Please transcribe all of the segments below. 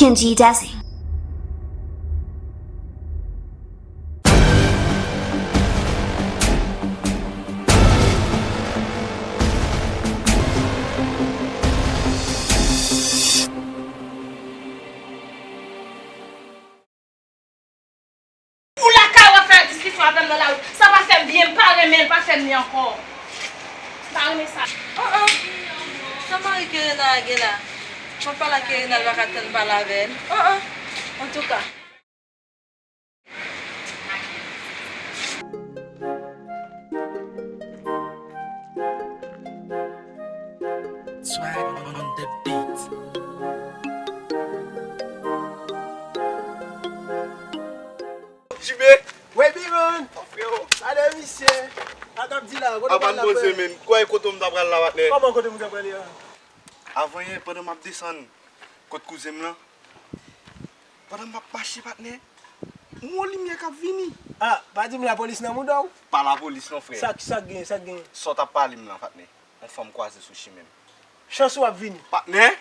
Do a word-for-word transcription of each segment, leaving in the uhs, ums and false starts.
Kenji Desi. Ou lakay w ap fè diskisyon avè m nan lari. Sa pa fè m byen, m pa renmen l, pa fè m li ankò. M pa renmen sa. An an. Sa mari Kerena a gen la? Mwen pale ak Kerena, l pa ka tann pale avè l. An an. Antouka. Swag on the beat. Jibe! Wey, Biron! Oh, freo! Gade misye! Sa k ap di la? Kote w pral la, frè? Avan n poze, men. Kwè kote m ta pral la, patnè? Kòman kote m ta pral la? Avan yè, pandan m ap desann kot kouzen m lan, pandan m ap mache, patnè, m wè yon limyè k ap vini. Ah, pa di m lapolis nan mouda w? Pa lapolis non, frè. Sa k, sa k gen, sa k gen? Sa w t ap pale m lan, patnè. Yon fanm kwaze sou chimen m. Chans ou ap vini. Patnè!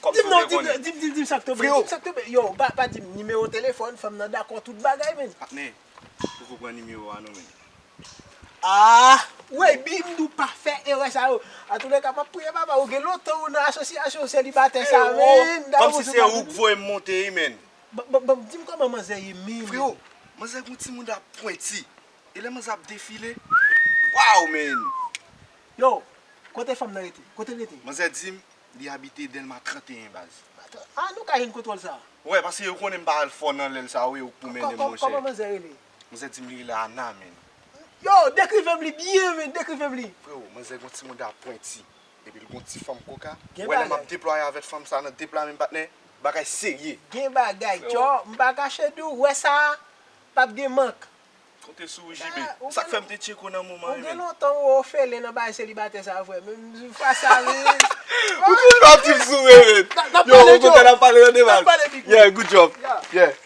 Kòm di m non, di m, di m, di m, di m sa k tonbe, di m sa k tonbe. Yo, pa, pa di m nimewo telefòn fanm nan, dakò, tout bagay, men. Patnè, ou poko pran nimewo a non, men. Ah, wey, Bim, di w pa fè erè sa yo. Antouleka, m ap priye papa, ou gen lontan ou nan asosyasyon selibatè sa, men. Kòmsi se ou k voye m monte, wi, men. Ban, ban, ban, di m kòman manzè ye, men. Freo, manzè gon ti mouda pwenti. E lè manzè ap defile, waw, men. Yo, kote fanm nan rete? Kote l rete? Manzè di m li abite Dèlma trannteyen, baz. Ah, nou ka jwenn kontwòl sa? Wè, paske yo konnen m pa al fò nan lè sa, wi, ou k pou mennen m, monchè. Kòman manzè rele? Manzè di m li rele Ana, men. Yo, dekrive m li byen, men, dekrive m li. Freo, manzè gon ti mouda pwenti. Epi l gon ti fanm koka. Gen bagay. Wè, lè m ap deplwaye avèk fanm sa nan de pla men, patnè, bagay serye. Gen bagay, tchò, m pa kache di w, wè sa, p ap gen mank. Konte sou ou, Jibe. Sa k fè m te tcheke w nan moman, wi, men. Ou gen lontan ou ofelen nan bagay selibatè sa, frè. Men fwa sa, men. Ou toujou ap di m sou, men. Yo, ou kontan n ap pale tande, man. Yeah, good job. Yeah.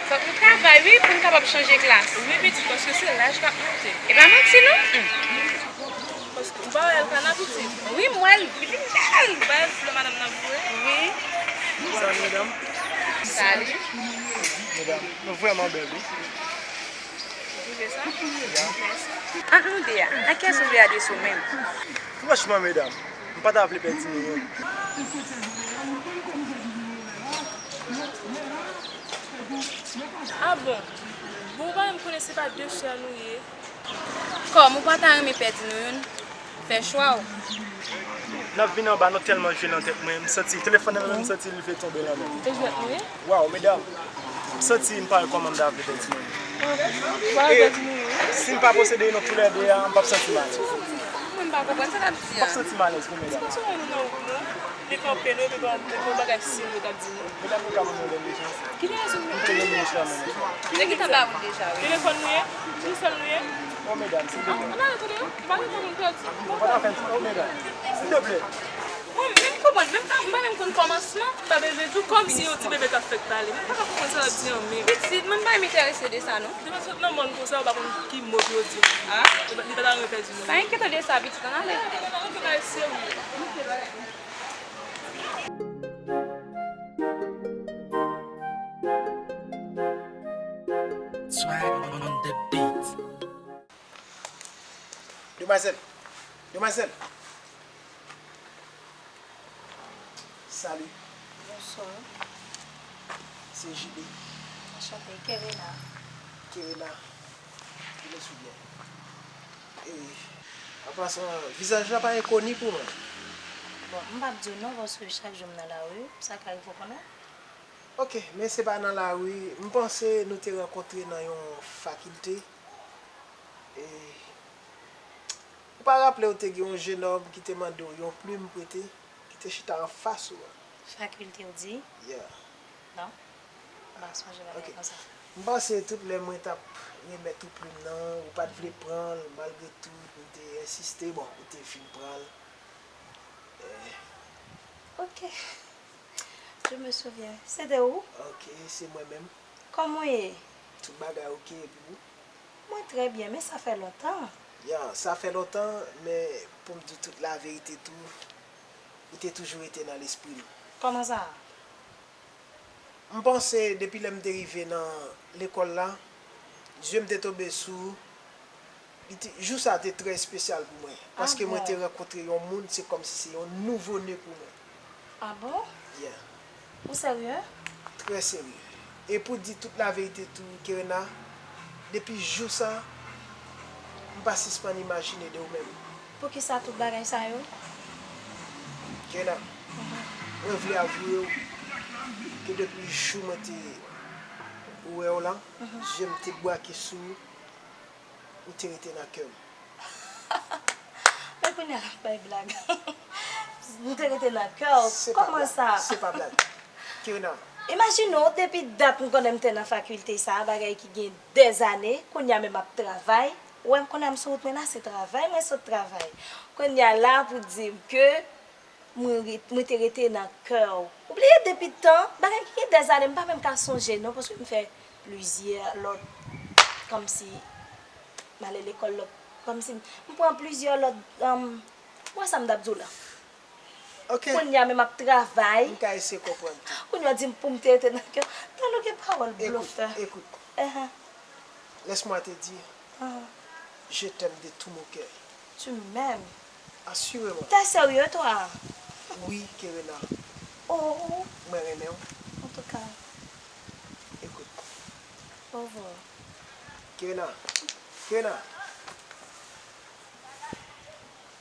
Fòk nou travay, wi, pou n kapab chanje klas. Wi, pitit, paske se laj k ap monte. E pa manti, non. Paske ou pa wè Elkana pitit? Wi, m wè l, li vin bèl. Ou pa wè flè madanm nan vre? Wi. Salut, medam. Salut. Medam, nou vrèman bèl, wi. Ou twouve sa? Ya. Mèsi. Ant nou de a, ak kiyès ou vle adrese w menm? Franchman, medam, m pa ta vle pèdi nou youn. Ah bon? Bon, ou pa menm konnen se pa de sè nou ye? Kòm ou pa ta renmen pèdi nou youn, fè chwa w. N ap vin anba, nou tèlman jwe nan tèt mwen, m santi telefòn nan men, m santi li vle tonbe nan men m. E jwèt nou ye? Waw, medam, m santi m pa wè kòman m ta vle pèdi nou youn. E si m pa posede nou toulède a, m p ap santi m alèz. Mwen m pa konprann sa l ap di a. M p ap santi m alèz, non, medam. Li kanpe nou, epi bon, epi yon bagay serye l ap di nou. Medam, nou ka ban mwen lè deja. Ki telefòn nou ye? Telefòn nou ye? Ki sèl nou ye? Oh, medam, silvouplè. Ann ale, tande, m pa gen tan pou m pèdi. Ou pa ta fè l, oh, medam. Silvouplè. Mwen, men m konprann, men m pa, m pa menm konn kòmansman. M pa bezwen di w kòmsi yon ti bebe k ap fèk pale. Mwen pa ka konprann sa l ap di an menm. Pitit, mwen pa menm enterese de sa, non. Depi w sot nan mòn konsa, ou pa konn ki mo pou yo di w. Ah? Li pa, li pa ta renmen pèdi nou. Pa enkyete w de sa, pitit, ann ale. Bagay serye. Swag on the beat. Demwazèl! Demwazèl! Salut. Bonsoir. Se J D. Enchanté, Kerena. Kerena. Kiyès ou ye? E, an pasan, vizaj la pa enkoni pou mwen. Bon, m p ap di w non, paske chak jou m nan lari, sa ka rive w konnen. Ok, men se pa nan lari. M panse nou te rankontre nan yon fakilte. E, ou pa raple w te gen yon jenòm ki te mande w yon plim prete, ki te chita anfas ou an? Fakilte w di? Yeah. Non. M pa sonje bagay konsa. M panse tout lè mwen t ap remèt ou plim nan, ou pa t vle pran l, malgre tout, m te ensiste, bon, ou te fin pran l. Eh. Ok. Je me souviens. Se te ou? Ok, se mwen menm. Kòman w ye? Tout bagay ok, epi ou? Mwen trè byen, men sa fè lontan. Ya, sa fè lontan, men pou m di w tout laverite tou, ou te toujou rete nan lespri m. Kòman sa? M panse depi lè m te rive nan lekòl la, zye m te tonbe sou ou. Li te, jou sa te trè espesyal pou mwen, paske mwen te rankontre yon moun, se kòmsi se yon nouvo ne pou mwen. Ah bon? Yeah. Ou serye? Trè serye. E pou di tout laverite tou, Kerena, depi jou sa, m pa sispann imajine de ou menm. Poukisa tout bagay sa yo? Kerena, mwen vle avwe w ke depi jou mwen te wè w la, zye m te brake sou ou, ou te rete nan kè m. Men kounye a l ap bay blag. M te rete nan kè w. Kòman sa? Se pa blag. Kerena. Imajine w, depi dat m konnen m te nan fakilte sa a, bagay ki gen dèzane, kounye a menm m ap travay. Ou wè m konnen m sou wout mwen la, se travay mwen sot travay. Kounye a la pou di m ke mwen ret-, mwen te rete nan kè w. Ou bliye depi tan, bagay ki gen dèzane, m pa menm ka sonje non, paske m fè plizyè lòt, kòmsi m ale lekòl lòt, kòmsi m pran plizyè lòt, um, ou wè sa m t ap di w la. Ok. Kounye a menm m ap travay. M ka eseye konprann tou. Kounye a di m pou m te rete nan kè w. Tande gen pawòl blofè. Écoute, écoute. Ehe. Laisse-moi te dire, je t'aime de tout mon cœur. Tu m'aimes? Assurément. T'es sérieux, toi? Wi, Kerena. Oh. Mwen renmen w. En tout cas. Écoute. Au revoir. Kerena. Kerena.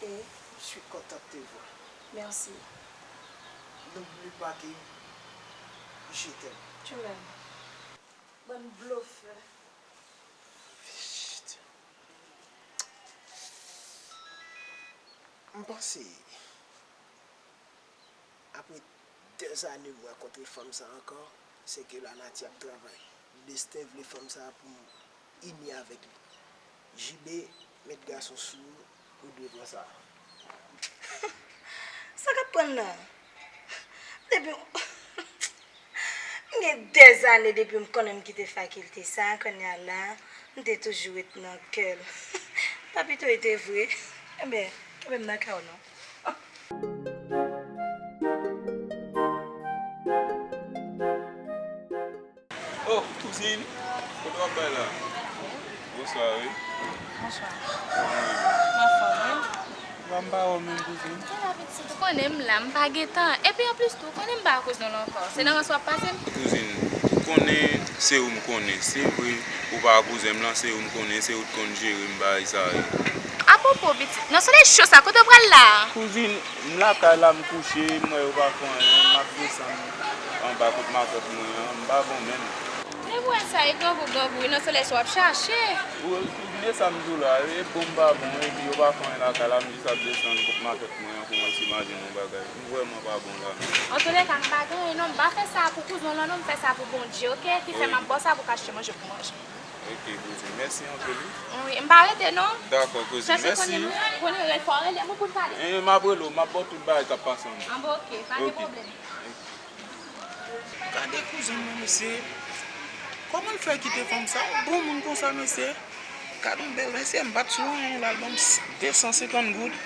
Et je suis content de te voir. Merci. N'oublie pas que je t'aime. Tu m'aimes. Bann blofè. M panse, apre dèzane m rankontre fanm sa ankò, se ke lanati ap travay. Desten vle fanm sa pou m ini avèk li. J B, met gason sou ou, ou dwe pran sa. Sa k ap pran nan? Depi m gen dèzane depi m konnen m kite fakilte sa, kounye a la, m te toujou ret nan kè l. Papito, e te vre. Enben, kenbe m nan kè w non. Oh, kouzin, kote w ap bay la? Bonswa, wi. Bonswa. Kòman w ye? M anfòm, wi. Papa m pa wè w menm, kouzin. Kè la pitit, ou konnen m la, m pa gen tan. Epi anplis tou, ou konnen m pa kouzin w la ankò. Se nan rans w ap pase m. Kouzin, ou konnen se ou m konnen. Se vre, ou pa kouzen m lan, se ou m konnen, se ou t konn jere m bagay sa yo. Apwopo, pitit, nan solèy cho sa, kote w pral la a? Kouzin, m lakay la, m kouche, m wè yo pa fè anyen, m ap desann anba kot makèt mwen an, m pa bon menm. Depi w wè sa, e grangou, grangou, wi, nan solèy sa w ap chache. Ou, ou vin e sa m di w la, e bon m pa bon, epi yo pa fè anyen lakay la, m jis ap desann kot makèt mwen an pou mwen si m a jwenn yon bagay. M vrèman pa bon la menm. Antoulèka, m pa gen anyen non, m pa fè sa pou kouzen w lan non, m fè sa pou Bondye, oke? Ki fè m ap ba w sa pou w ka achte manje pou manje. Oke, kouzin, mèsi anpil, wi. Wi, m pa rete non. Dakò, kouzin, mèsi. Chèche konnen, konnen rèl fò, rele mwen pou n pale. E, m ap rele w, m ap ba w tout bagay k ap pase ann. Anben, oke, pa gen pwoblèm. Gade kouzen mwen, mesye. Kòman l fè kite fanm sa? Yon bon moun konsa, mesye. Gade yon bèl, mesye, m pa t sou anyen, l al ban m de san senkant goud.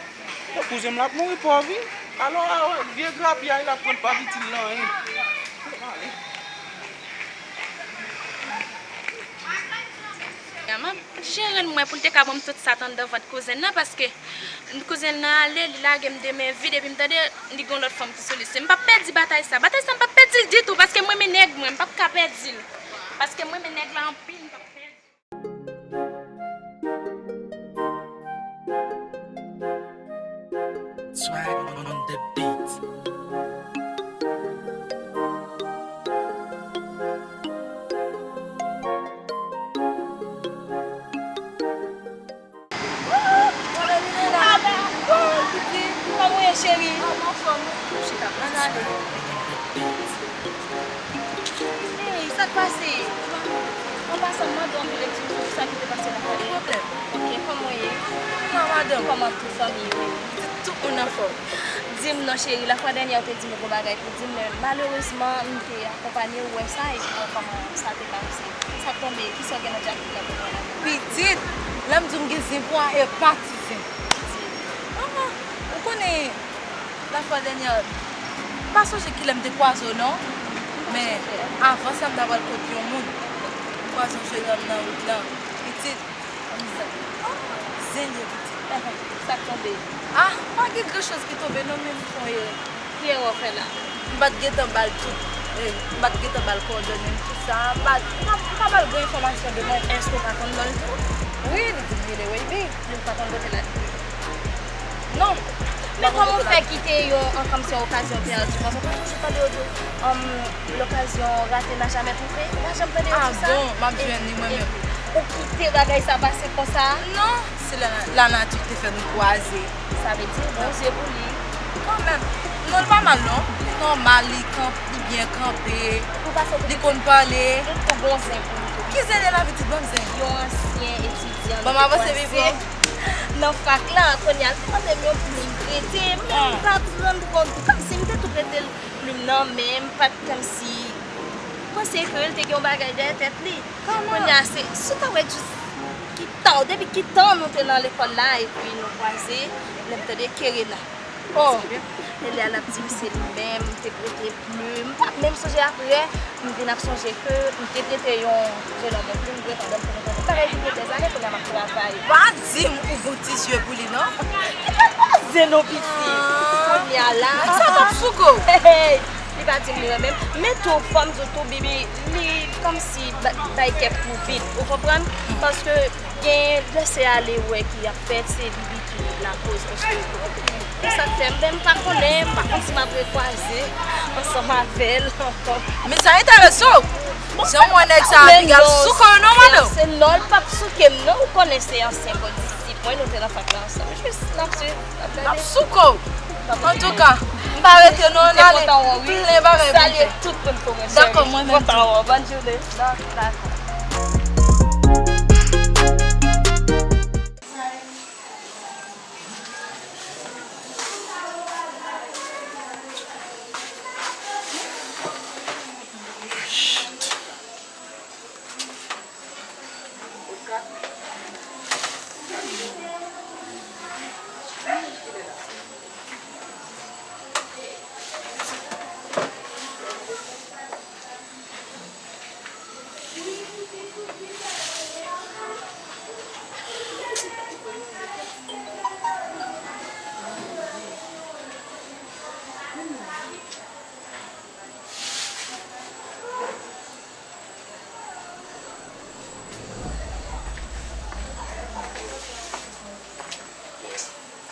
Bon, kouzen m l ap mouri pòv, wi. Alò, a, vye grapyay l ap pran pa pitit lan, wi. M ap jere l mwen pou l te ka ban m tout sa t anndan vant kouzen nan, paske kouzen nan ale, li lage m de men vid, epi m tande li gen yon lòt fanm ki sou li. Se, m p ap pèdi batay sa. Batay sa, m p ap pèdi l ditou, paske m renmen nèg mwen, m p ap ka pèdi l. Paske m renmen nèg la anpil, m p ap pèdi l. Swag on the beat. Kòman w ye, cheri? Ann ale. Hey, sa k pase? An pasan, m mande w anpil ekskiz pou sa ki te pase nan kay la. Ki pwoblèm? Oke, kòman w ye? Kòman madanm? Kòman tout fanmi yo? Tout, tout moun anfòm. Di m non, cheri, lafwa dènyè ou te di m yon bagay pou di m, men malerezman, m te akonpanye w wè sa, epi w wè kòman sa te pase. Sa k tonbe? Kisa w gen nan djakèt la pou mwen la? Pitit! Lè m di w m gen zen pou a, e pa ti zen. Ah, ou konnen, lafwa dènyè, m pa sonje kilè m te kwaze w non, men avan sa m ta pral kot yon moun. M kwaze yon jenòm nan wout lan. Pitit, zen ye pitit. Sa k tonbe? Ah, pa gen gran choz ki tonbe non, men m fè yon erè. Ki erè w fè la? M pa t gentan ba l tout, eh, m pa t gentan ba l kowòdone m, tout sa. M pa, m pa, m pa ba l gran enfòmasyon de mwen. Èske w pa konn non l tou? Wi, li di l rele Wavy. Li pa konn kote l abite? Non. Men kòman w fè kite yon, an, kòmsi yon okazyon pèdi konsa? Paske m toujou tande yo di, um, l'occasion ratée n'a jamais trompé. Ou pa janm tande yo di sa? Ah bon, m ap jwenn li mwen menm. Ou kite bagay sa pase konsa? Non, se la, lanati te fè nou kwaze. Sa vle di, Bondye pou li. Kanmenm. Non, li pa mal non. Li nòmal, li kanpe, li byen kanpe. Li konn pale. Li tou bon zen pou li tou. Ki zen li la, pitit? Ban m zen. Yon ansyen etidyan. Ban m avanse pi fò. Nan fak la, kounye a, li te mande m yon plim prete, men m pa t rann kont. Kòmsi m te tou prete l plim nan, men m pa t kòmsi panse ke l te gen yon bagay dèyè tèt li. Kounye a, se, si w ta wè jis ki tan, depi ki tan nou te nan lekòl la, epi nou kwaze, lè m tande Kerena. Oh. E lè a l ap di m se li menm, m te prete plim. M pa t menm sonje apre, m vin ap sonje ke m te prete yon jenòm yon plim vre pandan m te nan bagay ki gen dèzane, kounye a m ap travay. Pa di m ou gon ti zye pou li non. Li pa kwaze non pitit. Kounye a la. Sa t ap souke w. Hey, hey. Li pa di m li renmen m. Men tou, fò m di w tou, Bibi, li kòmsi ba-, bay kèk kou vid. Ou konprann? Paske gen lese ale wè ki ap fèt, se Bibi ki lakoz, paske se sa k fè m, men m pa konnen, m pa konn si m ap rekwaze ansanm avè l ankò. Men sa enterese w. Jan m wè nèg sa a, piga l souke w non, madanm. Se non, l p ap souke m non, ou konnen se ansyen kondisip mwen, nou te nan fak la ansanm. Jis n ap swiv, n ap gade. L ap souke w. Antouka, m pa rete non, n ale. M plen bagay pou m fè. Salye tout moun pou mwen, cheri. Dakò, mwen menm tou. Kontan wè w, bòn jounen. Dakò.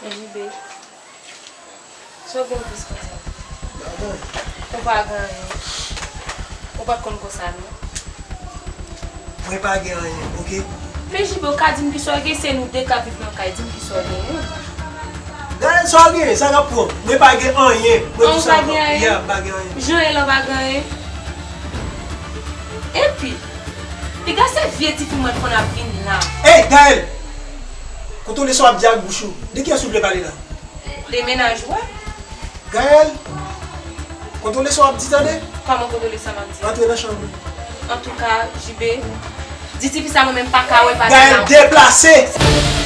J B, sa w gen plis konsa? Ou pa gen anyen. Ou pa t konn konsa non. Mwen pa gen anyen, oke? Men J B, ou ka di m kisa w gen, se nou de k ap viv nan kay, di m kisa w genyen. Gaëlle, sa w genyen, sa k ap pran w? Mwen pa gen anyen. Mwen tou sa, yeah, m pa gen anyen. Joël, ou pa gen anyen? Epi, piga se vye tifi mwen konn ap vin la. Ey, Gaëlle! Kontwole sa w ap di ak bouch ou. De kiyès ou vle pale la? De mennaj ou a. Gaëlle, kontwole sa w ap di, tande? Kòman kontwole sa m ap di? Antre nan chanm ou. Antouka, J B, di tifi sa mwen menm pa ka wè l pase la. Gaëlle, deplase!